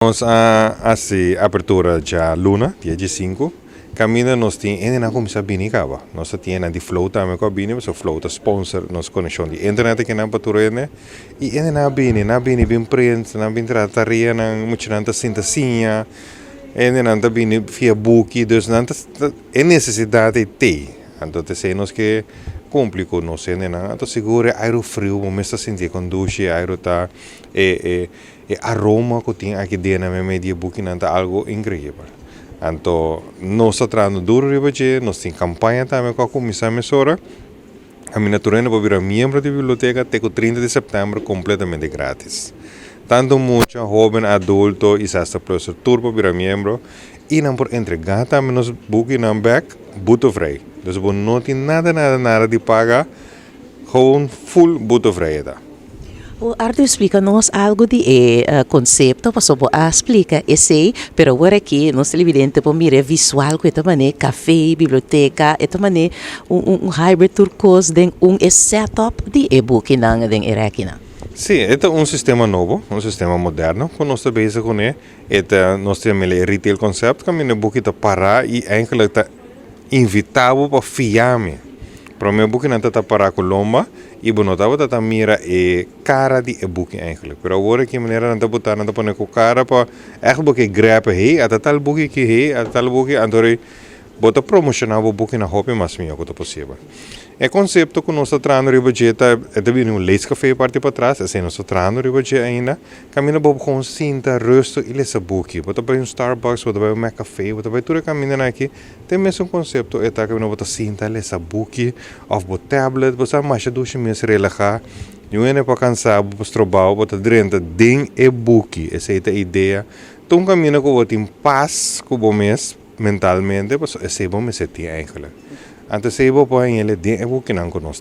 Nos a hasi apertura djaluna, dia 15. Kaminda nos tin hendenan kuminsá bini kaba. Nos a tin hendenan di Flow tambe ku a bini, pasobra Flow ta sponsor nos konekshon di internet akinan pa tur hende. I hendenan a bini, nan a bini bin print, nan a bin traha tareanan, muchanan ta sinta siña, hendenan ta bini fia buki, dus nan ta e nesesidat ei t'ei. Anto t'esei nos ke kumpli ku nos hendenan. Anto sigur e airu friu bo mes ta sinti e kondushi, e airu ta e e. E aroma ku tin aki den na meimei di e bukinan ta algu inkreibel. Anto nos ta trahando duru riba dje, nos tin kampaña tambe ku a kuminsá mesora. Kaminda tur hende por bira miembro di biblioteka te ku 30 di sèptèmber kompletamente grátis. Tantu mucha, hóben, adulto i sèsta plùser tur por bira miembro i nan por entregá tambe nos bukinan bèk butovrij. Dus bo no tin nada nada nada di paga. Gewoon full boetevrij e ta. Bo Arthur splika nos algu di e konsepto pasobra bo a splika esei pero awor aki nos televidente por mira e visual ku e ta manera kafe, biblioteka e ta manera un hybrid tur kos den un e setup di e bukinan den e rekinan. Sí, e ta un sistema nobo, un sistema moderno ku nos ta bezig kuné. E ta nos ta yam'el e retail concept kaminda e buki ta pará i eigenlijk ta invitá bo pa fia mi. Prome bukinan ta ta pará ku lomba i bo no tabata ta mira e kara di e buki eigenlijk. Pero awor aki manera nan ta botá nan ta pone ku kara pa ègt bo ke grepe, hey, ata tal buki aki, hey, ata tal buki, anto bo ta promoshoná bo bukinan hopi mas mihó ku ta posibel. E konsepto ku nos ta trahando riba dje ta e ta bini un leescafé parti patras, esei nos ta trahando riba dje ainda. Kaminda bo por sinta rustu i lesa buki. Bo ta bai un Starbucks, bo ta bai un McCafe, bo ta bai tur e kamindanan aki, ta e mesun konsepto e ta kaminda bo ta sinta lesa buki òf bo tablet, bo sa masha dushi mes relahá. Niun hende por kansa bo, por stroba bo, bo ta drenta den e buki. Esei ta e idea. Ta un kaminda ku bo tin pas ku bo mes mentalmente, pasobra esei bo mester tin eigentlik. Anto esei bo por hañ'el den e bukinan ku nos.